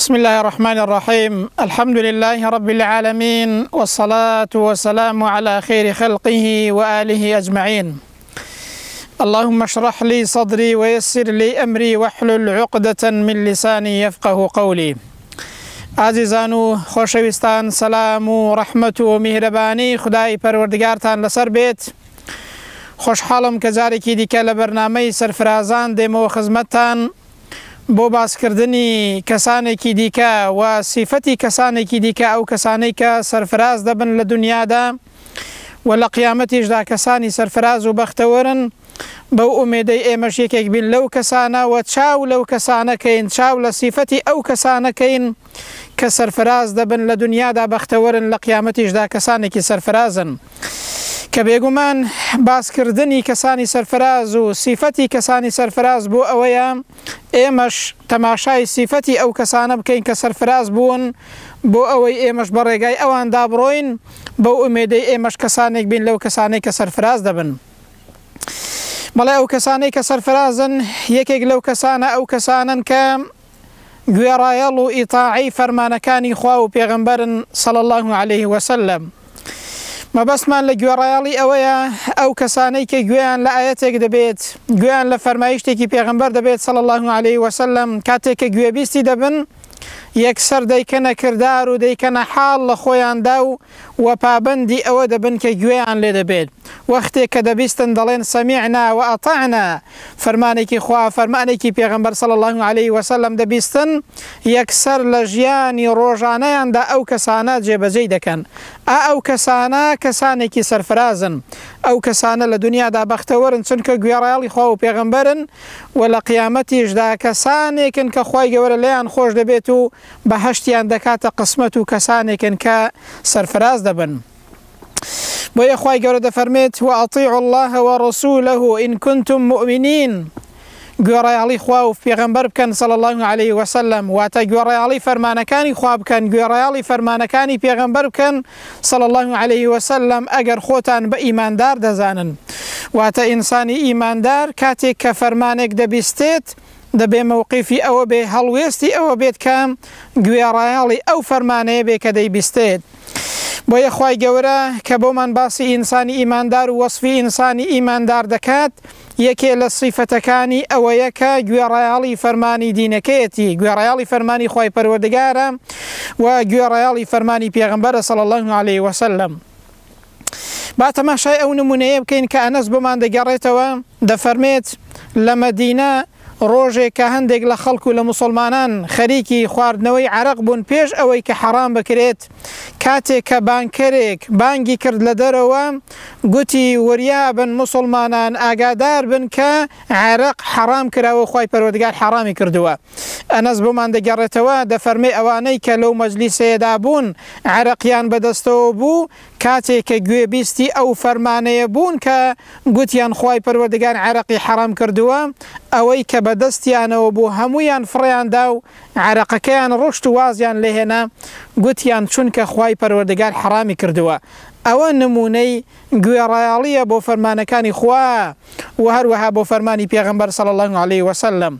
بسم الله الرحمن الرحيم الحمد لله رب العالمين والصلاة والسلام على خير خلقه وآله أجمعين اللهم اشرح لي صدري ويسر لي أمري واحلل عقدة من لساني يفقه قولي ئازیزان و خۆشەویستان سەلام و ڕەحمەت و میهرەبانی خودای پەروەردگارتان لەسەر بێت خۆشحاڵم کە جارێکی دیکە لە بەرنامەی سەرفرازان دێمەوە خزمەتتان بۆ باسکردنی کەسانێکی دیکە و سیفەتی کەسانێکی دیکە ئەو کەسانەی کە سەرفراز دەبن لە دنیادا و لە قیامەتیشدا کەسانی سەرفراز و بەختەوەرن بەو ئومێدەی ئێمەش یەکێک بین لەو کەسانە و چاو لەو کەسانە کەین چاو لە سیفەتی ئەو کەسانە کەین کە سەرفراز دەبن لە دنیادا بەختەوەرن لە قیامەتیشدا کەسانێکی سەرفرازن کە بێگومان باسکردنی کەسانی سەرفراز و سیفەتی کەسانی سەرفراز بۆ ئەوەیە ئێمەش تەماشای سیفەتی ئەو کەسانە بکەین کە سەرفراز بوون بۆ ئەوەی ئێمەش بە ڕێگای ئەواندا بڕۆین بەو ئومێدەی ئێمەش کەسانێک بین لەو کەسانەی کە سەرفراز دەبن. بەڵێ ئەو کەسانەی کە سەرفرازن یەکێک لەو کەسانە ئەو کەسانەن کە گوێڕایەڵ و ئیتاعەی فەرمانەکانی خوا و پێغەمبەرن صلی اللە علیه وسلم. مەبەستمان لە گوێڕایەڵی ئەوەیە ئەو کەسانەی کە گوێیان لە ئایەتێک دەبێت، گوێیان لە فەرمایشتێکی پێغەمبەر دەبێت صلی اللە علیه وسلم، کاتێک کە گوێبیستی دەبن یەکسەر دەیکەنە کردار و دەیکەنە حاڵ لە خۆیاندا و وە پابەندی ئەوە دەبن کە گوێیان لێ دەبێت وەختێک کە دەبیستن دەڵێن سمعنا واطعنا فەرمانێکی خوا فەرمانێکی پێغەمبەر صلی اللە علیه وسلم دەبیستن یەکسەر لە ژیانی ڕۆژانەیاندا ئەو کەسانە جێبەجێی دەکەن ئا ئەو کەسانە کەسانێکی سەرفرازن ئەو کەسانە لە دونیادا بەختەوەرن چونکە گوێڕایەڵی خوا و پێغەمبەرن وە لە قیامەتیشدا کەسانێکن کە خوای گەورە لێیان خۆش دەبێت و بەهەشتیان دەکاتە قسمەت و کەسانێکن کە سەرفراز دەبن. بۆیە خوای گەورە دەفەرمێت، وأطیعوا اللە ورسولە ان کنتم مؤمنین، گوێڕایەڵی خوا و پێغەمبەر بکەن صلی اللە علیه وسلم، واتە گوێڕایەڵی فەرمانەکانی خوا بکەن، گوێڕایەڵی فەرمانەکانی پێغەمبەر بکەن صلی اللە علیه وسلم ئەگەر خۆتان بە ئیماندار دەزانن. واتە ئینسانی ئیماندار کاتێک کە فەرمانێک دەبیستێت، دەبێ مەوقیفی ئەوە بێ، هەڵوێستی ئەوە بێت کە گوێڕایەڵی ئەو فەرمانەیە بێ کە دەیبیستێت. بۆیە خوای گەورە کە بۆمان باسی ئینسانی ئیماندار و وەسفی ئینسانی ئیماندار دەکات، یەکێ لە سیفەتەکانی ئەوەیە کە گوێڕایەڵی فەرمانی دینەکەیەتی، گوێڕایەڵی فەرمانی خوای پەروەردگارە و گوێڕایەڵی فەرمانی پێغەمبەرە صلی اللە علیه وسلم. با تەماشای ئەو نمونەیە بکەین کە ئەنەس بۆمان دەگەڕێتەوە دەفەرمێت لە مەدینە ڕۆژێک کە هەندێک لە خەڵک و لە موسڵمانان خەریکی خواردنەوەی عەرەق بوون پێش ئەوەی کە حەڕام بکرێت کاتێک کە بانگکەرێک بانگی کرد لە دەرەوە گوتی وریابن موسڵمانان ئاگادار بن کە عەرەق حەڕام کراوە خوای پەروەردگار حەڕامی کردووە ئەنەس بۆمان دەگەڕێتەوە دەفەرمێ ئەوانەی کە لەو مەجلیسەیەدا بوون عەرەقیان بەدەستەوە بوو کاتێ کە گوێبیستی ئەو فەرمانەیە بوون کە گوتیان خوای پەروەردگار عەرەقی حەرام کردووە ئەوەی کە بەدەستیانەوە بوو هەموویان فڕێیان دا و عەرەقەکەیان ڕشت و وازیان لێهێنا گوتیان چونکە خوای پەروەردگار حەرامی کردووە ئەوە نموونەی گوێڕایەڵیە بۆ فەرمانەکانی خوا و هەروەها بۆ فەرمانی پێغەمبەر صلی اللە علیه وسلم.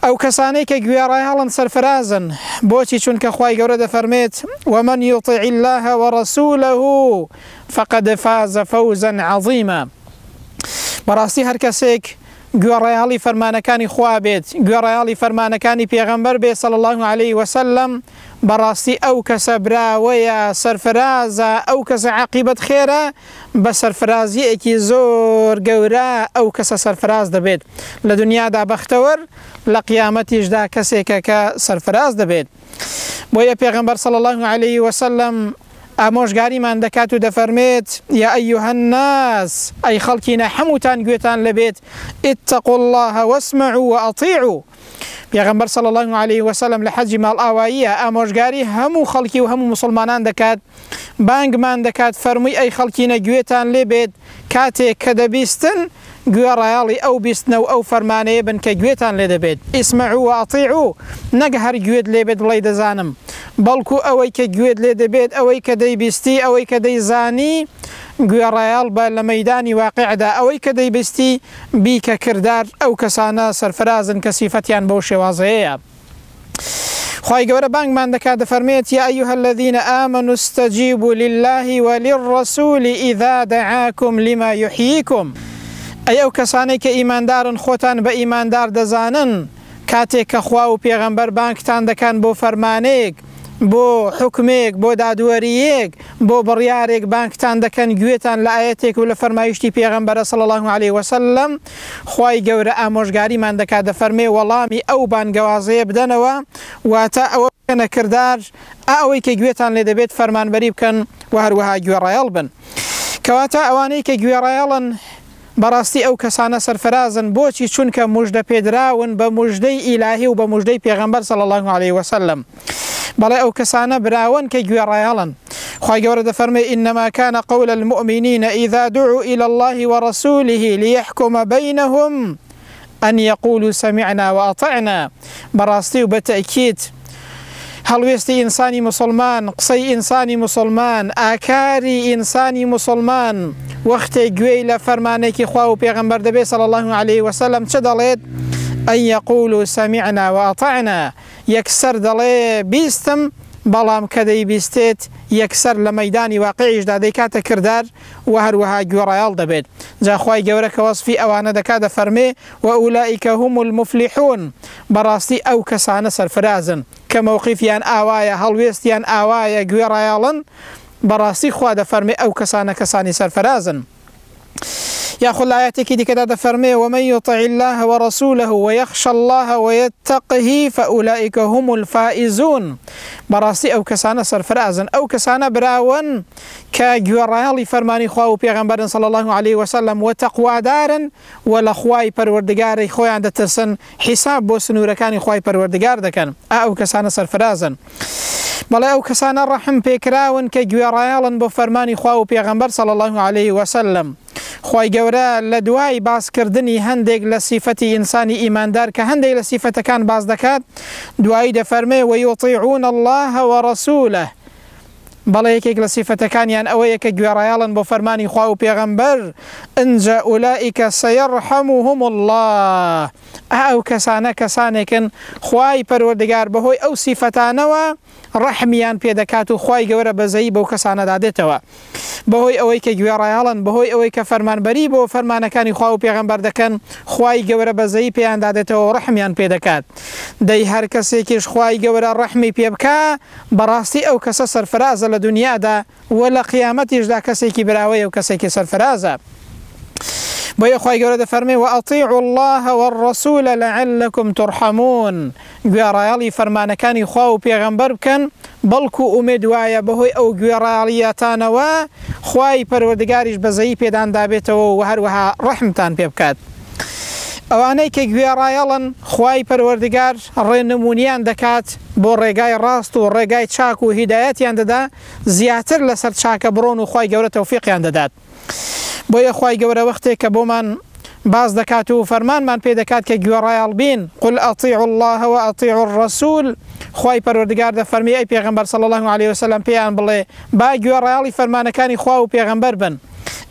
ئەو کەسانەی کە گوێڕایەڵن سەرفرازن، بۆچی چونکە خوای گەورە دەفەرمێت، ومن یطع اللە ورسولە فقد فاز فوزا عظیما، بەڕاستی هەرکەسێک گوێڕایەڵی فەرمانەکانی خوا بێت، گوێڕایەڵی فەرمانەکانی پێغەمبەر بێت صلی اللە علیه وسلم، بەڕاستی ئەو کەسە براوەیە، سەرفرازە، ئەو کەسە عاقیبەت خێرە، بە سەرفرازییەکی زۆر گەورە ئەو کەسە سەرفراز دەبێت، لە دونیادا بەختەوەر، لە قیامەتیشدا کەسێکە کە سەرفراز دەبێت. بۆیە پێغەمبەر صلی اللە علیه وسلم ئامۆژگاریمان دەکات و دەفەرمێت، یا ایها الناس، ئەی خەڵکینە هەمووتان گوێتان لێبێت، اتقوا اللە واسمعوا واطیعوا، پێغەمبەر صلی اللە علیه وسلم لە حەجی ماڵئاواییە ئامۆژگاری هەموو خەڵکی و هەموو موسڵمانان دەکات، بانگمان دەکات فەرمووی ئەی خەڵکینە گوێتان لێ بێت کاتێک کە دەبیستن گوێڕایەڵی ئەو بیستنە و ئەو فەرمانەیە بن کە گوێتان لێ دەبێت، اسمعوا واطیعوا، نەک هەر گوێت لێ بێت بڵێی دەزانم، بەڵکو ئەوەی کە گوێت لێ دەبێت ئەوەی کە دەیبیستی ئەوەی کە دەیزانی گوێڕایەڵ بە لە مەیدانی واقیعدا ئەوەی کە دەیبیستی بیکە کردار، ئەو کەسانە سەرفرازن کە سیفەتیان بەو شێوازەیەیە. خوای گەورە بانگمان دەکات دەفەرمێت، یا ایها الذین آمنوا استجیبوا للە وللرسول اذا دعاکم لما یحییکم، ئەی ئەو کەسانەی کە ئیماندارن خۆتان بە ئیماندار دەزانن کاتێک کە خوا و پێغەمبەر بانگتان دەکەن بۆ فەرمانێک، بۆ حوکمێک، بۆ دادوەرییەک، بۆ بڕیارێک بانگتان دەکەن گوێتان لە ئایەتێک و لە فەرمایشتی پێغەمبەرە صلی اللە علیە وسلم، خوای گەورە ئامۆژگاریمان دەکات دەفەرمێ وەڵامی ئەو بانگەوازەیە بدەنەوە واتە ئەوە بکەنە کردار ئا ئەوەی کە گوێتان لێ دەبێت فەرمانبەری بکەن وە هەروەها گوێڕایەڵ بن کەواتە ئەوانەی کە گوێڕایەڵن بەڕاستی ئەو کەسانە سەرفرازن بۆچی چونکە موژدە پێدراون بە موژدەی ئیلاهی و بە موژدەی پێغەمبەر صلی اللە علیە وسلم بەڵێ ئەو کەسانە براوەن کە گوێڕایەڵن. خوای گەورە دەفەرمێ، انما کان قول المومنین اذا دعوا الی اللە ورسوله لیحکم بینهم ان یقولوا سمعنا واطعنا، بەڕاستی و بە تەئکید هەڵوێستی ئینسانی موسڵمان، قسەی ئینسانی موسڵمان، ئاکاری ئینسانی موسڵمان وەختێک گوێی لە فەرمانێکی خوا و پێغەمبەر دەبێت صلی اللە علیه وسلم چ دەڵێت؟ ان یقولوا سمعنا واطعنا، یەکسەر دەڵێ بیستم، بەڵام کە دەیبیستێت یەکسەر لە مەیدانی واقیعیشدا دەیکاتە کردار و هەروەها گوێڕایەڵ دەبێت. جا خوای گەورە کە وەسفی ئەوانە دەکات دەفەرمێ، وئولئک هم المفلحون، بەڕاستی ئەو کەسانە سەرفرازن کە مەوقیفیان ئاوایە، هەڵوێستیان ئاوایە، گوێڕایەڵن، بەڕاستی خوا دەفەرمێ ئەو کەسانە کەسانی سەرفرازن. یاخود لە ئایەتێکی دیکەدا دەفەرمێ، ومن یطع اللە ورسولە ویخشی اللە ویتقه فاولئک هم الفائزون، بەڕاستی ئەو کەسانە سەرفرازن، ئەو کەسانە براوەن کە گوێڕایەڵی فەرمانی خوا و پێغەمبەرن صلی اللە علیه وسلم و تەقوادارن و لە خوای پەروەردگاری خۆیان دەترسن، حیساب بۆ سنوورەکانی خوای پەروەردگار دەکەن، ئا ئەو کەسانە سەرفرازن. بەڵێ ئەو کەسانە ڕەحم پێکراون کە گوێڕایەڵن بۆ فەرمانی خوا و پێغەمبەر صلی اللە علیه وسلم. خوای گەورە لە دوای باس کردنی هەندێک لە سیفەتی ئینسانی ئیماندار کە هەندێک لە سیفەتەکان باس دەکات دوایی دەفەرمێ ویطیعون اللە ورسولە بەڵێ یەکێک لە سیفەتەکانیان ئەوەیە کە گوێڕایەڵن بۆ فەرمانی خوا و پێغەمبەر ئنجا اولئک سیرحمهم اللە ئا ئەو کەسانە کەسانێکن خوای پەروەردگار بەهۆی ئەو سیفەتانەوە ڕەحمیان پێ دەکات و خوای گەورە بەزەیی بەو کەسانەدا دێتەوە بەهۆی ئەوەی کە گوێڕایەڵن بەهۆی ئەوەی کە فەرمانبەری بۆ فەرمانەکانی خوا و پێغەمبەر دەکەن خوای گەورە بەزەیی پێیاندا دێتەوە و ڕەحمیان پێ دەکات دەی هەر کەسێکیش خوای گەورە ڕەحمی پێ بکا بەڕاستی ئەو کەسە سەرفرازە لە دونیادا وە لە قیامەتیشدا کەسێکی براوەیە و کەسێکی سەرفرازە. بۆیە خوای گەورە دەفەرمێ، وأطیعوا اللە والرسول لعلکم ترحمون، گوێڕایەڵی فەرمانەکانی خوا و پێغەمبەر بکەن بەڵکو ئومێد وایە بەهۆی ئەو گوێڕایەڵییەتانەوە خوای پەروەردگاریش بەزەیی پێدان دابێتەوە و هەروەها ڕەحمتان پێ بکات. ئەوانەی کە گوێڕایەڵن خوای پەروەردگار ڕێنمونیان دەکات بۆ ڕێگای ڕاست و ڕێگای چاک و هیدایەتیان دەدا زیاتر لەسەر چاکە بڕۆن و خوای گەورە تەوفیقیان دەدات بۆیە خوای گەورە وەختێک کە بۆمان باس دەکات و فەرمانمان پێ دەکات کە گوێڕایەڵ بین قل اطیعوا اللە و اطیعوا الرسول خوای پەروەردگار دەفەرمی ئەی پێغەمبەر صلی اللە علیه وسلم پێیان بڵێ با گوێڕایەڵی فەرمانەکانی خوا و پێغەمبەر بن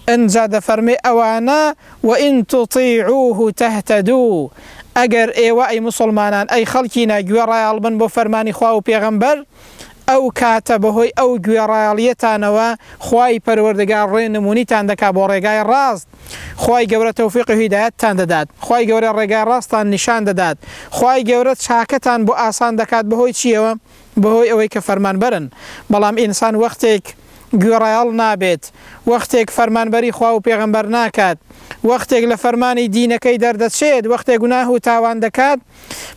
ئنجا دەفەرمێ ئەوانە وان تطیعوه تهتدوا ئەگەر ئێوە ئەی موسڵمانان ئەی خەڵکینە گوێڕایەڵ بن بۆ فەرمانی خوا و پێغەمبەر ئەو کاتە بەهۆی ئەو گوێڕایەڵییەتانەوە خوای پەروەردگار ڕێنمونیتان دەکات بۆ ڕێگای ڕاست، خوای گەورە تەوفیق و هیدایەتتان دەدات، خوای گەورە ڕێگای ڕاستتان نیشان دەدات، خوای گەورە چاکەتان بۆ ئاسان دەکات بەهۆی چییەوە؟ بەهۆی ئەوەی کە فەرمانبەرن، بەڵام ئینسان وەختێک گوێڕایەڵ نابێت، وەختێک فەرمانبەری خوا و پێغەمبەر ناکات، وەختێک لە فەرمانی دینەکەی دەردەچێت، وەختێک گوناه و تاوان دەکات،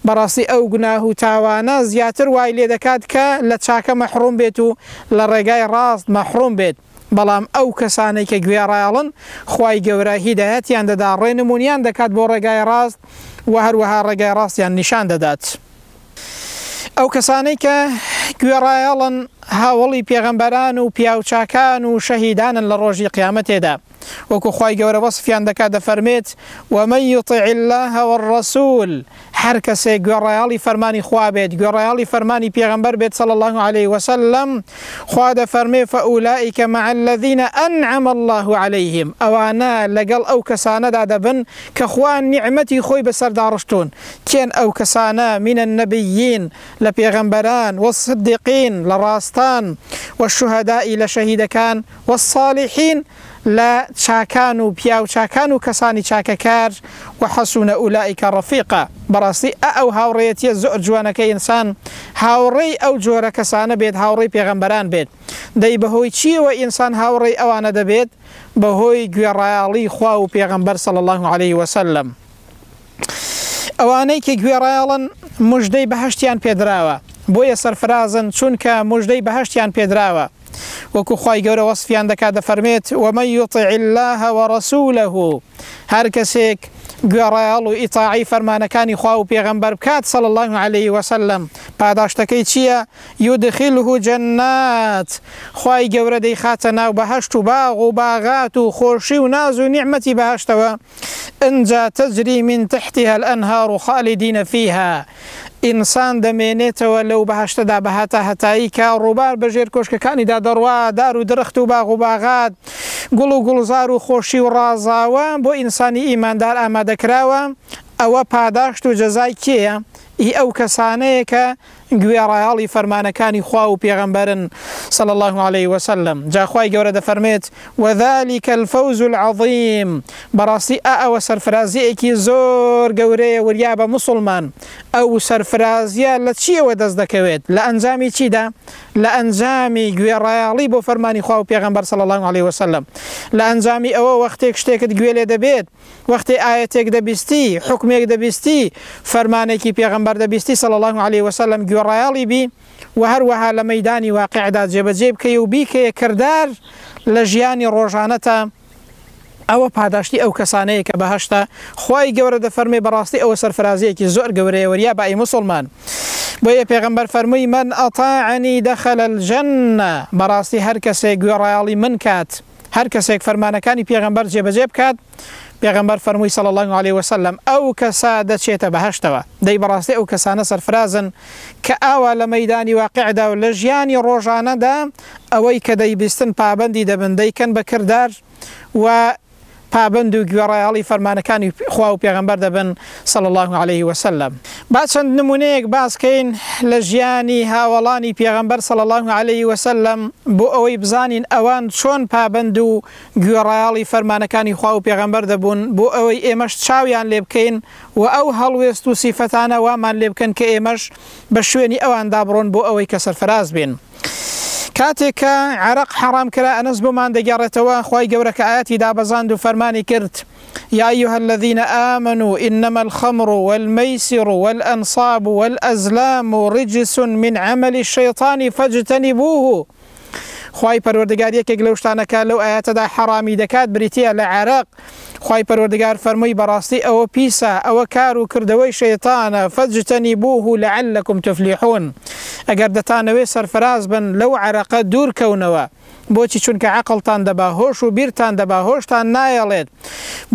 بەڕاستی ئەو گوناه و تاوانە زیاتر وای لێ دەکات کە لە چاکە مەحڕوم بێت و لە ڕێگای ڕاست مەحڕوم بێت، بەڵام ئەو کەسانەی کە گوێڕایەڵن خوای گەورە هیدایەتیان دەدا ڕێنمونیان دەکات بۆ ڕێگای ڕاست و هەروەها ڕێگای ڕاستیان نیشان دەدات. ئەو کەسانەی کە گوێڕایەڵن هاوەڵی پێغەمبەران و پیاوچاکان و شەهیدانن لە ڕۆژی قیامەتێدا. وەکو خوای گەورە وەسفیان دەکات دەفەرمێت، ومن یطع اللە والرسول، هەر کەسێک گوێڕایەڵی فەرمانی خوا بێت، گوێڕایەڵی فەرمانی پێغەمبەر بێت صلی اللە علیه وسلم، خوا دەفەرمێ فاولئک مع الذین انعم اللە علیهم، ئەوانە لەگەڵ ئەو کەسانەدا دەبن کە خوا نیعمەتی خۆی بەسەردا ڕشتوون، کێن ئەو کەسانە، من النبیین، لە پێغەمبەران، والصدیقین، لە ڕاستان، والشهداء، لە شەهیدەکان، والصالحین، لە چاکان و پیاو چاکان و کەسانی چاکەکار، وحسن اولئک رفیقا، بەڕاستی ئە ئەو هاوڕێیەتیە زۆر جوانە کە ئینسان هاوڕێی ئەو جۆرە کەسانە بێت هاوڕێی پێغەمبەران بێت، دەی بەهۆی چیەوە ئینسان هاوڕێی ئەوانە دەبێت؟ بەهۆی گوێڕایەڵی خوا و پێغەمبەر صلی اللە علیه وسلم. ئەوانەی کە گوێڕایەڵن مژدەی بەهەشتیان پێدراوە، بۆیە سەرفرازن چونکە مژدەی بەهەشتیان پێدراوە. وەکو خوای گەورە وەسفیان دەکات دەفەرمێت، ومن یطع اللە ورسولە، هەر کەسێک گوێڕایەڵ و ئیتاعەی فەرمانەکانی خوا و پێغەمبەر بکات صلی اللە علیه وسلم، پاداشتەکەی چییە؟ یدخله جنات، خوای گەورە دەیخاتە ناو بەهەشت و باغ و باغات و خۆشی و ناز و نیعمەتی بەهەشتەوە، ئنجا تجری من تحتها الانهار خالدین فیها، ئینسان دەمێنێتەوە لەو بەهەشتەدا بە هەتا هەتایی کە ڕووبار بە ژێر کۆشکەکانیدا دەڕوا، دار و درەخت و باغ و باغات، گوڵ و گوڵزار و خۆشی و ڕازاوە بۆ ئینسانی ئیماندار ئامادەکراوە، ئەوە پاداشت و جەزای کێیە؟ ئی ئەو کەسانەیە کە گوێڕایەڵی فەرمانەکانی خوا و پێغەمبەرن صلی اللە علیە وسلم، جا خوای گەورە دەفەرموێت، وذلک الفوز العظیم، بەڕاستی ئا ئەوە سەرفرازیەکی زۆر گەورەیە وریابە موسوڵمان، ئەو سەرفرازیە لە چیەوە دەست دەکەوێت، لە ئەنجامی چیدا؟ لە ئەنجامی گوێڕایەڵی بۆ فەرمانی خوا و پێغەمبەر صلی اللە علیە وسلم، لە ئەنجامی ئەوە وەختێک شتێکت گوێ لێ دەبێت، وەختێ ئایەتێک دەبیستی، حوکمێک دەبیستی، فەرمانێکی پێغەمبەر دەبیستی صلی اللە علیە وسلم گوێڕایەڵی بی وە هەروەها لە مەیدانی واقیعدا جێبەجێی بکەی و بیکەیە کردار لە ژیانی ڕۆژانەتا، ئەوە پاداشتی ئەو کەسانەیە کە بەهەشتە، خوای گەورە دەفەرمێ بەڕاستی ئەوە سەرفرازیەکی زۆر گەورەیە وریا بە ئەی موسوڵمان. بۆیە پێغەمبەر فەرمووی من اطاعنی دخل الجنە بەڕاستی هەر کەسێک گوێڕایەڵی من کات، هەر کەسێک فەرمانەکانی پێغەمبەر جێبەجێ بکات، پێغەمبەر فەرمووی صلی اللە علیە وسلم، ئەو کەسە دەچێتە بەهەشتەوە. دەی بەڕاستی ئەو کەسانە سەرفرازن کە ئاوا لە مەیدانی واقیعدا و لە ژیانی ڕۆژانەدا ئەوەی کە دەیبیستن پابەندی دەبن، دەیکەن بە کردار و پابەند و گوێڕایەڵی فەرمانەکانی خوا و پێغەمبەر دەبن صلی اللە علیه وسلم. با چەند نمونەیەک باس کەین لە ژیانی هاوەڵانی پێغەمبەر صلی اللە علیه وسلم بۆ ئەوەی بزانین ئەوان چۆن پابەند و گوێڕایەڵی فەرمانەکانی خوا و پێغەمبەر دەبوون بۆ ئەوەی ئێمەش چاویان لێ بکەین و ئەو هەڵوێست و سیفەتانە وامان لێ بکەن کە ئێمەش بە شوێنی ئەواندا بڕۆن بۆ ئەوەی کە سەرفراز بین. کاتێک کە عەرەق حەڕام کرا ئەنەس بۆمان دەگێڕێتەوە خوای گەورە کە ئایەتی دابەزاند و فەرمانی کرد، یا ایها الذین آمنوا انما الخمر والمیسر والانصاب والازلام رجس من عمل الشیطان فاجتنبوه. خوای پەروەردگار یەکێک لەو شتانە کە لەو ئایەتەدا حەڕامی دەکات بریتییە لە عەرەق، خوای پەروەردگار فەرمووی بەڕاستی ئەوە پیسە، ئەوە کار و کردەوەی شەیتانە، فاجتنبوه لعلکم تفلحون، ئەگەر دەتانەوێت سەرفراز بن لەو عەرەقە دوور کەونەوە، بۆچی چونکە عەقڵتان دەبا، هۆش و بیرتان دەبا، هۆشتان نایەڵێت،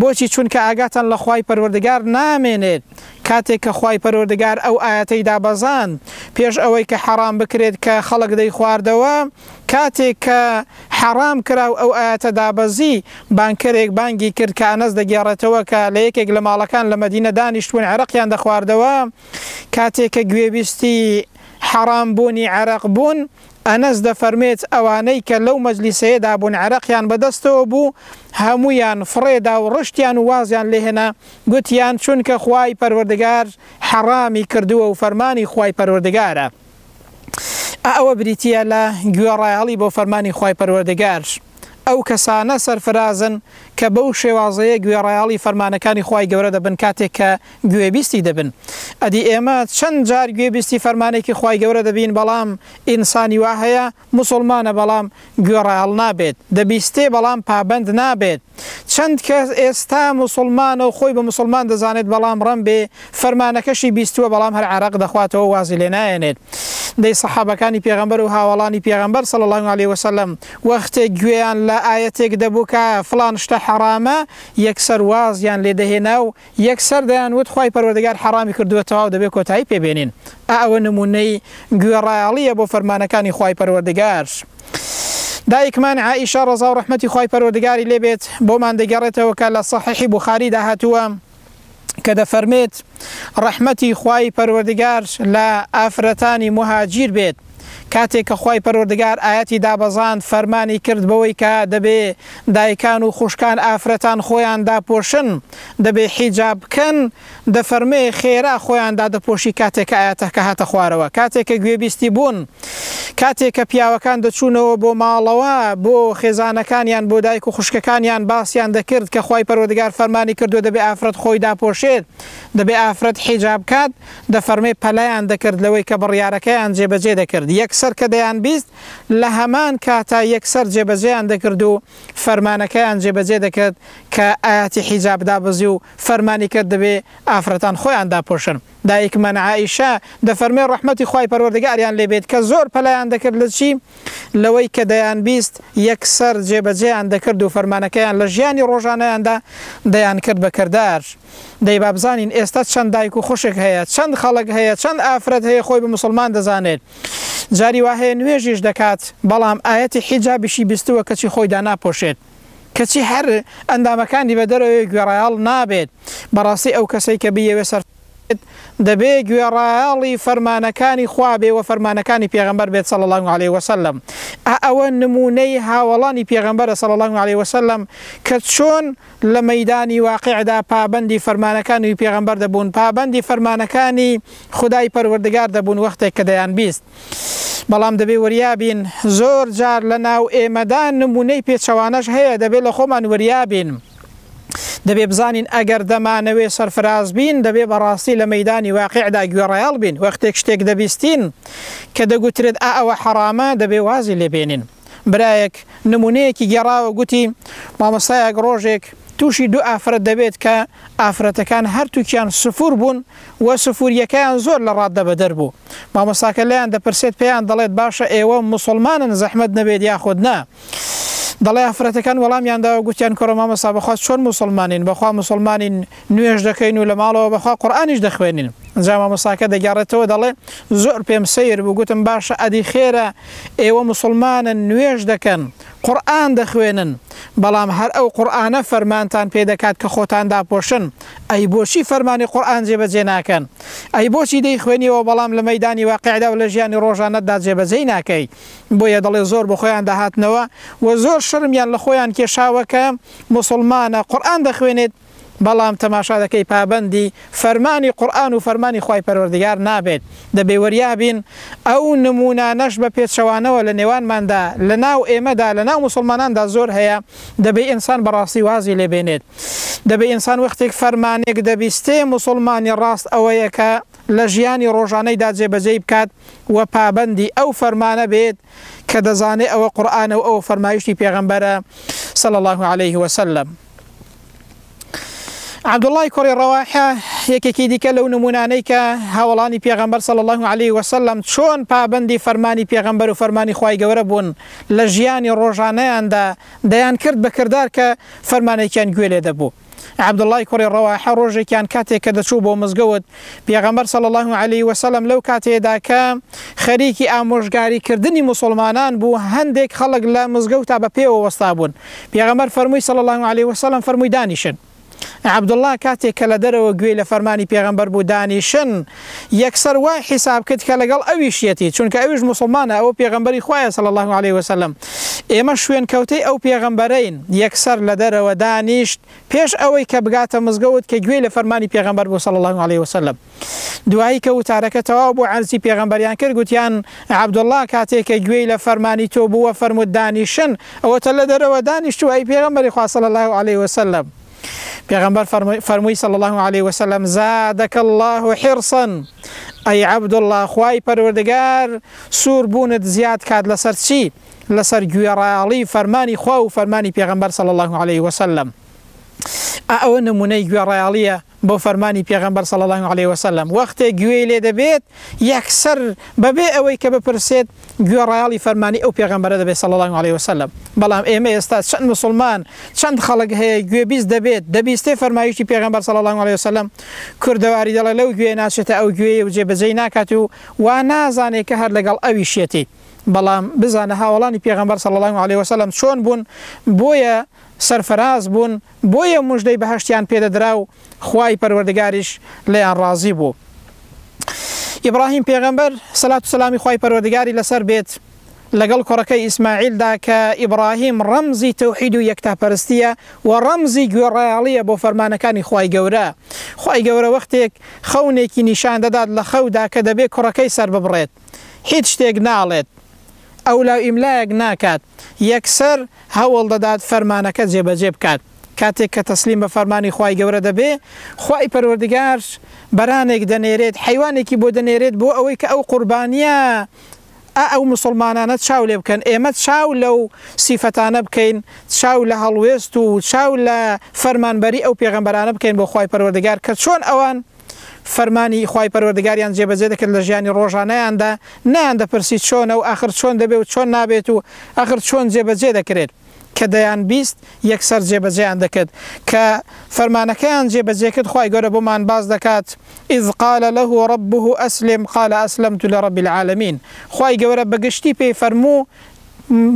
بۆچی چونکە ئاگاتان لە خوای پەروەردگار نامێنێت، کاتێک کە خوای پەروەردگار ئەو ئایەتەی دابەزاند پێش ئەوەی کە حەڕام بکرێت کە خەڵک دەیخواردەوە، کاتێک کە حەڕام کرا و ئەو ئایەتە دابەزی، بانگکەرێک بانگی کرد کە ئەنەس دەگێڕێتەوە کە لە یەکێک لە ماڵەکان لە مەدینە دانیشتبوون عەرەقیان دەخواردەوە، کاتێک کە گوێبیستی حەڕام بوونی عەرەق بوون، ئەنەس دەفەرموێت، ئەوانەی کە لەو مەجلیسەیەدا بوون عەرەقیان بەدەستەوە بوو، هەموویان فڕێدا و ڕشتیان و وازیان لێهێنا، گوتیان، چونکە خوای پەروەردگار حەڕامی کردووە و فەرمانی خوای پەروەردگارە. ئا ئەوە بریتییە لە گوێڕایەڵی بۆ فەرمانی خوای پەروەردگار. ئەو کەسانە سەرفرازن کە بەو شێوازەیە گوێڕایەڵی فەرمانەکانی خوای گەورە دەبن کاتێک کە گوێبیستی دەبن. ئەدی ئێمە چەند جار گوێبیستی فەرمانێکی خوای گەورە دەبین بەڵام ئینسانی وا هەیە موسوڵمانە بەڵام گوێڕایەڵ نابێت، دەبیستێ بەڵام پابەند نابێت. چەند کەس ئێستا موسوڵمانە و خۆی بە موسوڵمان دەزانێت بەڵام ڕەنبێ فەرمانەکەشی بیستووە بەڵام هەر عەرەق دەخواتەوە و وازی لێ نایەنێت. دەی سەحابەکانی پێغەمبەر و هاوەڵانی پێغەمبەر صلی اللە علیە وسلم وەختێک گوێیان لە ئایەتێک دەبوو کە فڵان شتە حەڕامە یەکسەر وازیان لێ دەهێنا و یەکسەر دەیان وت خوای پەروەردگار حەڕامی کردووە تەواو دەبێ کۆتایی پێ بێنین. ئا ئەوە نموونەی گوێڕایەڵییە بۆ فەرمانەکانی خوای پەروەردگار. دایکمان عائیشە ڕەزا و ڕەحمەتی خوای پەروەردگاری لێ بێت بۆمان دەگێڕێتەوە کە لە صەحیحی بوخاریدا هاتووە کە دەفەرمێت، ڕەحمەتی خوای پەروەردگار لە ئافرەتانی موهاجیر بێت، کاتێک کە خوای پەروەردگار ئایەتی دابەزاند فەرمانی کرد بەوەی کە دەبێ دایکان و خوشکان ئافرەتان خۆیان داپۆشن دەبێ حیجاب بکەن دەفەرمێ خێرا خۆیان دادەپۆشی کاتێک کە ئایەتەکە هاتە خوارەوە کاتێک کە گوێبیستی بوون کاتێک کە پیاوەکان دەچوونەوە بۆ ماڵەوە بۆ خێزانەکانیان بۆ دایک و خوشکەکانیان باسیان دەکرد کە خوای پەروەردگار فەرمانی کردووە دەبێ ئافرەت خۆی داپۆشێت دەبێ ئافرەت حیجاب بکات دەفەرمێ پەلەیان دەکرد لەوەی کە بڕیارەکەیان جێبەجێ دەکرد یەکسەر کە دەیانبیست لە هەمان کاتا یەکسەر جێبەجێیان دەکرد و فەرمانەکەیان جێبەجێ دەکرد کە ئایەتی حیجاب دابەزی و فەرمانی کرد دەبێ ئافرەتان خۆیان داپۆشن. دایکمان عائیشە دەفەرموێ ڕەحمەتی خوای پەروەردگاریان لێ بێت کە زۆر پەلەیان دەکرد لە چی؟ لەوەی کە دەیانبیست یەکسەر جێبەجێیان دەکرد و فەرمانەکەیان لە ژیانی ڕۆژانەیاندا دەیانکرد بە کردار. دەی با بزانین ئێستا چەند دایک و خوشک هەیە، چەند خەڵک هەیە، چەند ئافرەت هەیە خۆی بە موسڵمان دەزانێت جاری وا هەیە نوێژیش دەکات بەڵام ئایەتی حیجابیشی بیستووە کەچی خۆی داناپۆشێت. کەچی هەر ئەندامەکانی بە دەرەوەی گوێڕایەڵ نابێت، بەڕاستی ئەو کەسەی کە بیەوێ سەرفراز بێت دەبێ گوێڕایەڵی فەرمانەکانی خوا بێ وە فەرمانەکانی پێغەمبەر بێت صلی اللە علیە وسلم، ئا ئەوە نموونەی هاوەڵانی پێغەمبەرە صلی اللە علیە وسلم کە چۆن لە مەیدانی واقیعدا پابەندی فەرمانەکانی پێغەمبەر دەبوون، پابەندی فەرمانەکانی خودای پەروەردگار دەبوون وەختێک کە دەیانبیست. بەڵام دەبێ وریا بین، زۆر جار لە ناو ئێمەدا نموونەی پێچەوانەش هەیە، دەبێ لە خۆمان وریا بین. دەبێ بزانین ئەگەر دەمانەوێ سەرفراز بین، دەبێ بە ڕاستی لە مەیدانی واقیعدا گوێڕایەڵ بین. وەختێک شتێک دەبیستین کە دەگوترێت ئا ئەوە حەڕامە، دەبێ وازی لێ بێنین. برایەک نموونەیەکی گێڕاوە گوتی، مامۆستایەک ڕۆژێک تووشی دوو ئافرەت دەبێت کە ئافرەتەکان هەرتووکیان سفور بوون و سفوریەکەیان زۆر لە ڕاددە بەدەر بوو. مامۆستاکە لێیان دەپرسێت پێیان دەڵێت باشە ئێوە موسوڵمانن زەحمەت نەبێت یاخود نا؟ دەڵێ ئافرەتەکان وەڵامیان داوە گوتیان کوڕە مامۆستا بەخوا چۆن موسوڵمانین بەخوا موسوڵمانین نوێژ دەکەین و لە ماڵەوە بەخوا قورئانیش دەخوێنین. جا مامۆستاکە دەگەڕێتەوە دەڵێ زۆر پێم سەیر بوو گوتم باشە ئەدی خێرە ئێوە موسوڵمانن نوێژ دەکەن قورئان دەخوێنن بەڵام هەر ئەو قورئانە فەرمانتان پێ دەکات کە خۆتان داپۆشن ئەی بۆچی فەرمانی قورئان جێبەجێ ناکەن؟ ئەی بۆچی دەیخوێنیەوە بەڵام لە مەیدانی واقیعدا و لە ژیانی ڕۆژانەتدا جێبەجێی ناکەی؟ بۆیە دەڵێ زۆر بە خۆیان دەهاتنەوە و زۆر شەرمیان لە خۆیان کێشاوە کە موسوڵمانە قورئان دەخوێنێت بەڵام تەماشا دەکەی پابەندی فەرمانی قورئان و فەرمانی خوای پەروەردگار نابێت، دەبێ وریا بین ئەو نموونانەش بە پێچەوانەوە لە نێوانماندا لە ناو ئێمەدا لە ناو موسوڵماناندا زۆر هەیە دەبێ ئینسان بەڕاستی وازی لێ بێنێت دەبێ ئینسان وەختێک فەرمانێک دەبیستێ موسوڵمانی ڕاست ئەوەیە کە لە ژیانی ڕۆژانەیدا جێبەجێی بکات و پابەندی ئەو فەرمانە بێت کە دەزانێ ئەوە قورئانە و ئەوە فەرمایشتی پێغەمبەرە صلی اللە علیه وسلم. عەبدوڵڵای کوڕی ڕەواحە یەکێکی دیکە لەو نموونانەی کە هاوەڵانی پێغەمبەر صلی اللە علیه وسلم چۆن پابەندی فەرمانی پێغەمبەر و فەرمانی خوای گەورە بوون لە ژیانی ڕۆژانەیاندا دەیانکرد بە کردار کە فەرمانێکیان گوێ لێ دەبوو. عەبدوڵڵای کوڕی ڕەواحە ڕۆژێکیان کاتێک کە دەچوو بۆ مزگەوت پێغەمبەر صلی اللە علیه وسلم لەو کاتەیەدا کە خەریکی ئامۆژگاری کردنی موسڵمانان بوو هەندێک خەڵک لە مزگەوتا بە پێوە وەستابوون پێغەمبەر فەرمووی صلی اللە علیه وسلم فەرمووی دانیشن. عەبدوڵڵا کاتێک کە لە دەرەوە گوێی لە فەرمانی پێغەمبەر بوو دانیشن یەکسەر وای حیساب کرد کە لەگەڵ ئەویشیەتی چونکە ئەویش موسڵمانە ئەوە پێغەمبەری خوایە صلی اللە علیه وسلم ئێمە شوێنکەوتەی ئەو پێغەمبەرەین یەکسەر لە دەرەوە دانیشت پێش ئەوەی کە بگاتە مزگەوت کە گوێی لە فەرمانی پێغەمبەر بوو صلی اللە علیه وسلم دوایی کە وتارەکە تەواو بوو عەرزی پێغەمبەریان کرد گوتیان عەبدوڵڵا کاتێ کە گوێی لە فەرمانی تۆ بوو و فەرمووت دانیشن ئەوەتە لە دەرەوە دانیشتووە ئەی پێغەمبەری خوا صلی اللە علیه وسلم پێغەمبەر فەرمووی صلی اللە علیه وسلم زادک اللە حرصا ئەی عەبدوڵڵا خوای پەروەردگار سوور بوونت زیاد کات لەسەر چی لەسەر گوێڕایەڵی فەرمانی خوا و فەرمانی پێغەمبەر صلی اللە علیه وسلم ئا ئەوە نموونەی گوێڕایەڵییە. بۆ فەرمانی پێغەمبەر صلی اللە علیە وسلم، وەختێک گوێی لێ دەبێت یەکسەر بەبێ ئەوەی کە بپرسێت گوێڕایەڵی فەرمانی ئەو پێغەمبەرە دەبێت صلی اللە علیە وسلم. بەڵام ئێمە ئێستا چەند موسڵمان چەند خەڵک هەیە گوێبیست دەبێت دەبیستێ فەرمایشتی پێغەمبەر صلی اللە علیە وسلم کوردەواری دەڵێ لەو گوێیە ناچێتە ئەو گوێیە و جێبەجێی ناکات و وا نازانێ کە هەر لەگەڵ ئەویشیەتی. بەڵام بزانە هاوەڵانی پێغەمبەر صلی اللە علیە وسلم چۆن بوون بۆیە سەرفراز بوون بۆیە موژدەی بەهەشتیان پێدەدرا و خوای پەروەردگاریش لێیان ڕازی بوو. ئیبڕاهیم پێغەمبەر سەلات و سەلامی خوای پەروەردگاری لەسەر بێت لەگەڵ کوڕەکەی ئیسماعیلدا کە ئیبڕاهیم ڕەمزی تەوحید و یەکتاپەرستیە و ڕەمزی گوێڕایەڵیە بۆ فەرمانەکانی خوای گەورە، خوای گەورە وەختێک خەونێکی نیشان دەدات لە خەودا کە دەبێ کوڕەکەی سەرببڕێت هیچ شتێک ناڵێت ئەولاو ئیملایەک ناکات یەکسەر هەوڵ دەدات فەرمانەکە جێبەجێ بکات، کاتێک کە تەسلیم بە فەرمانی خوای گەورە دەبێ، خوای پەروەردگار بەرانێک دەنێرێت، حەیوانێکی بۆ دەنێرێت بۆ ئەوەی کە ئەو قوربانیە ئا ئەو موسڵمانانە چاو لێ بکەن، ئێمە چاو لەو سیفەتانە بکەین، چاو لە هەڵوێست و چاو لە فەرمانبەری ئەو پێغەمبەرانە بکەین بۆ خوای پەروەردگار کە چۆن ئەوان فەرمانی خوای پەروەردگاریان جێبەجێ دەکرد لە ژیانی ڕۆژانەیاندا، نەیان دەپرسی چۆنە و ئاخر چۆن دەبێ و چۆن نابێت و ئاخر چۆن جێبەجێ دەکرێت، کە دەیان بیست یەکسەر جێبەجێیان دەکرد، کە فەرمانەکەیان جێبەجێ کرد خوای گەورە بۆمان باس دەکات، اذ قال له ربه اسلم قال اسلمت لرب العالمین، خوای گەورە بە گشتی پێی فەرموو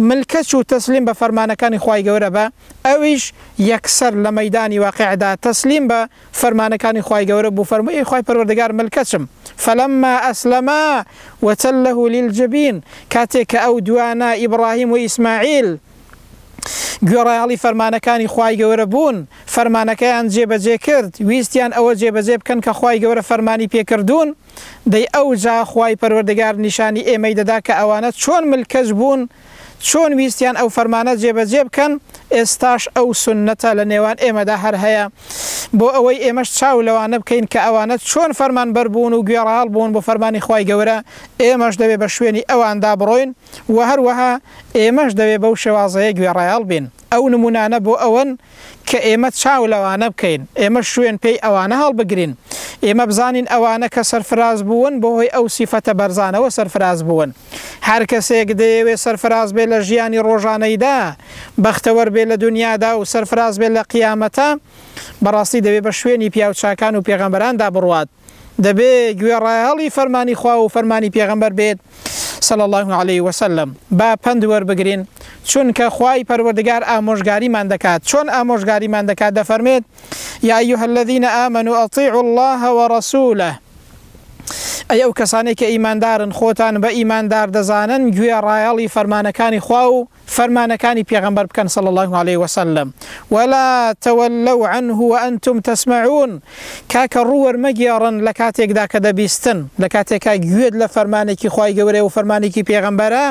ملکەچ و تەسلیم بە فەرمانەکانی خوای گەورە بە، ئەویش یەکسەر لە مەیدانی واقیعدا تەسلیم بە فەرمانەکانی خوای گەورە بوو فەرمووی ئەی خوای پەروەردگار ملکەچم، فلما اسلما وتله للجبین، کاتێک کە ئەو دوانە، ئیبڕاهیم و ئیسماعیل، گوێڕایەڵی فەرمانەکانی خوای گەورە بوون، فەرمانەکەیان جێبەجێ کرد، ویستیان ئەوە جێبەجێ بکەن کە خوای گەورە فەرمانی پێکردوون، دەی ئەوجا خوای پەروەردگار نیشانی ئێمەی دەدا کە ئەوانە چۆن ملکەچ بوون، چۆن ویستیان ئەو فەرمانە جێبەجێ بکەن، ئێستاش ئەو سوننەتە لە نێوان ئێمەدا هەر هەیە، بۆ ئەوەی ئێمەش چاو لەوانە بکەین کە ئەوانە چۆن فەرمانبەر بوون و گوێڕایەڵ بوون بۆ فەرمانی خوای گەورە، ئێمەش دەبێ بە شوێنی ئەواندا بڕۆین و هەروەها ئێمەش دەبێ بەو شێوازەیە گوێڕایەڵ بین. ئەو نموونانە بۆ ئەوەن کە ئێمە چاو لەوانە بکەین، ئێمە شوێن پێی ئەوانە هەڵبگرین، ئێمە بزانین ئەوانە کە سەرفراز بوون بەهۆی ئەو سیفەتە بەرزانەوە سەرفراز بوون. هەر کەسێک دەیەوێت سەرفراز بێت لە ژیانی ڕۆژانەیدا، بەختەوەر بێت لە دونیادا و سەرفراز بێت لە قیامەتا، بەڕاستی دەبێت بە شوێنی پیاوچاکان و پێغەمبەراندا بڕوات. دەبێ گوێڕایەڵی فەرمانی خوا و فەرمانی پێغەمبەر بێت صلی اللە علیە وسلم با پەند وەربگرین چونکە خوای پەروەردگار ئامۆژگاریمان دەکات چۆن ئامۆژگاریمان دەکات دەفەرمێت یا ایها الذین آمنوا اطیعوا الله ورسوله ئەی ئەو کەسانەی کە ئیماندارن خۆتان بە ئیماندار دەزانن گوێڕایەڵی فەرمانەکانی خوا و فەرمانەکانی پێغەمبەر بکەن صلی اللە علیە وسلم ولا تولوا عنه وانتم تسمعون کاکە ڕوو وەرمەگێڕن لە کاتێکدا کە دەبیستن لە کاتێکا گوێت لە فەرمانێکی خوای گەورەیە و فەرمانێکی پێغەمبەرە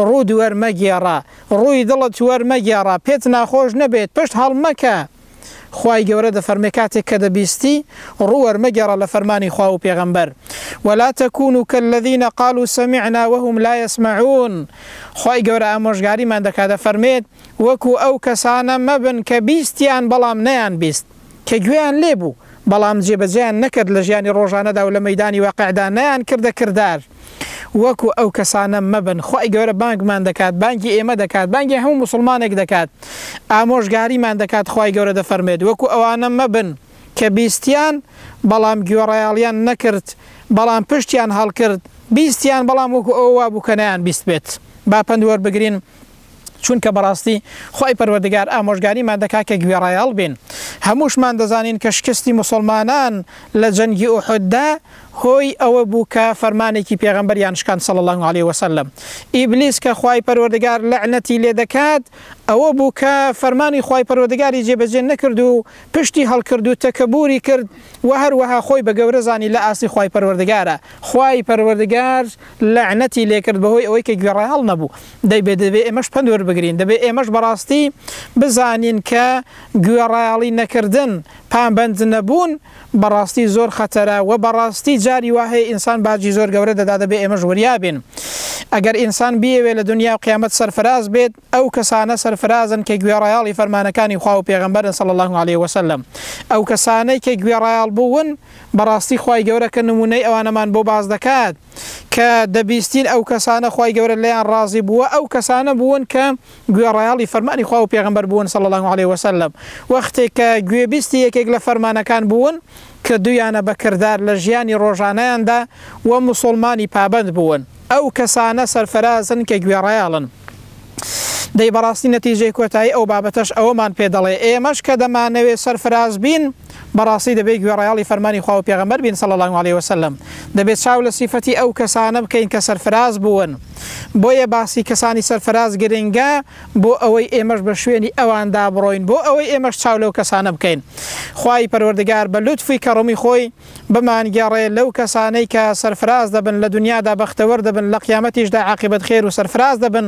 ڕووت وەرمەگێڕە ڕووی دڵت وەرمەگێڕە پێت ناخۆش نەبێت پشت هەڵمەکە خوای گەورە دەفەرمێ کاتێک کە دەبیستی ڕوو وەرمەگێڕە لە فەرمانی خوا و پێغەمبەر ولا تکونوا کالذین قالوا سمعنا وهم لا یسمعون خوای گەورە ئامۆژگاریمان دەکات دەفەرمێت وەکو ئەو کەسانە مەبن کە بیستیان بەڵام نەیان بیست کە گوێیان لێ بوو بەڵام جێبەجێیان نەکرد لە ژیانی ڕۆژانەدا و لە مەیدانی واقعدا نەیان کردە کردار وەکو ئەو کەسانە مەبن خوای گەورە بانگمان دەکات بانگی ئێمە دەکات بانگی هەموو موسڵمانێک دەکات ئامۆژگاریمان دەکات خوای گەورە دەفەرمێت وەکو ئەوانە مەبن کە بیستیان بەڵام گوێڕایەڵیان نەکرد بەڵام پشتیان هەڵکرد بیستیان بەڵام وەکو ئەوە وابوو کە نەیان بیستبێت با پەند وەربگرین چونکە بەڕاستی خوای پەروەردگار ئامۆژگاریمان دەکات کە گوێڕایەڵ بین. هەمووشمان دەزانین کە شکستی موسڵمانان لە جەنگی ئوحوددا هۆی ئەوە بوو کە فەرمانێکی پێغەمبەریان شکاند صلی اللە علیە وسلم. ئیبلیس کە خوای پەروەردگار لەعنەتی لێ دەکات ئەوە بوو کە فەرمانی خوای پەروەردگاری جێبەجێ نەکرد و پشتی هەڵکرد و تەکەبوری کرد وە هەروەها خۆی بە گەورە زانی لە ئاستی خوای پەروەردگارا. خوای پەروەردگار لەعنەتی لێ کرد بەهۆی ئەوەی کە گوێڕایەڵ نەبوو. دەی بێ دەبێ ئێمەش پەند وەربگرین، دەبێ ئێمەش بەڕاستی بزانین کە گوێڕایەڵی نەکردن، پابەند نەبوون بەڕاستی زۆر خەتەرە و بەڕاستی جاری وا هەیە ئینسان باجی زۆر گەورە دەدا دەبێ ئێمەش وریا بین. ئەگەر ئینسان بیەوێ لە دونیا و قیامەت سەرفراز بێت ئەو کەسانە سەرفرازن کە گوێڕایەڵی فەرمانەکانی خوا و پێغەمبەرن صلی اللە علیە وسلم ئەو کەسانەی کە گوێڕایەڵ بوون بەڕاستی خوای گەورە کە نمونەی ئەوانەمان بۆ باس دەکات کە دەبیستین ئەو کەسانە خوای گەورە لێیان ڕازی بووە ئەو کەسانە بوون کە گوێڕایەڵی فەرمانی خوا و پێغەمبەر بوون صلی اللە علیە وسلم وەختێک کە گوێبیستی یەکێک لە فەرمانەکان بوون کردوویانە بە کردار لە ژیانی ڕۆژانەیاندا و موسوڵمانی پابەند بوون ئەو کەسانە سەرفرازن کە گوێڕایەڵن. دەی بەڕاستی نەتیجەی کۆتایی ئەو بابەتەش ئەوەمان پێ دەڵێ ئێمەش کە دەمانەوێ سەرفراز بین بەڕاستی دەبێ گوێڕایەڵی فەرمانی خوا و پێغەمبەر بین صلی اللە علیە وسلم دەبێ چاو لە سیفەتی ئەو کەسانە بکەین کە سەرفراز بوون بۆیە باسی کەسانی سەرفراز گرنگە بۆ ئەوەی ئێمەش بە شوێنی ئەواندا بڕۆین بۆ ئەوەی ئێمەش چاو لەو کەسانە بکەین خوای پەروەردگار بە لوتفی کەڕەمی خۆی بمانگێڕێ لەو کەسانەی کە سەرفراز دەبن لە دونیادا بەختەوەر دەبن لە قیامەتیشدا عاقیبەت خێر و سەرفراز دەبن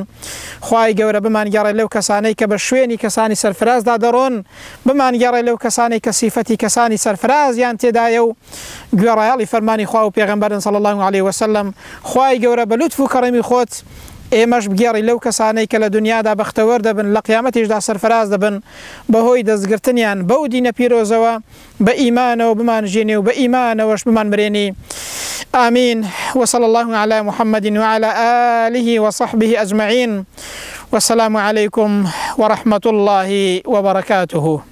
خوای گەورە بمانگێڕێ لەو کەسانەی کە بە شوێنی کەسانی سەرفرازدا دەڕۆن بمانگێڕێ لەو کەسانەی کە سیفەتی کەسانی سەرفرازیان تێدایە و گوێڕایەڵی فەرمانی خوا و پێغەمبەرن صلی اللە علیە وسلم خوای گەورە بە لوتف و کەڕەمی خۆت ئێمەش بگێڕی لەو کەسانەی کە لە دونیادا بەختەوەر دەبن لە قیامەتیشدا سەرفراز دەبن بەهۆی دەستگرتنیان بەو دینە پیرۆزەوە بە ئیمانەوە بمانژێنێ و بە ئیمانەوەش بمانمرێنی آمین وصلی اللە علی محمد وعلی آله وصحبه اجمعین والسلام علیکم ورحمة اللە وبرکاته.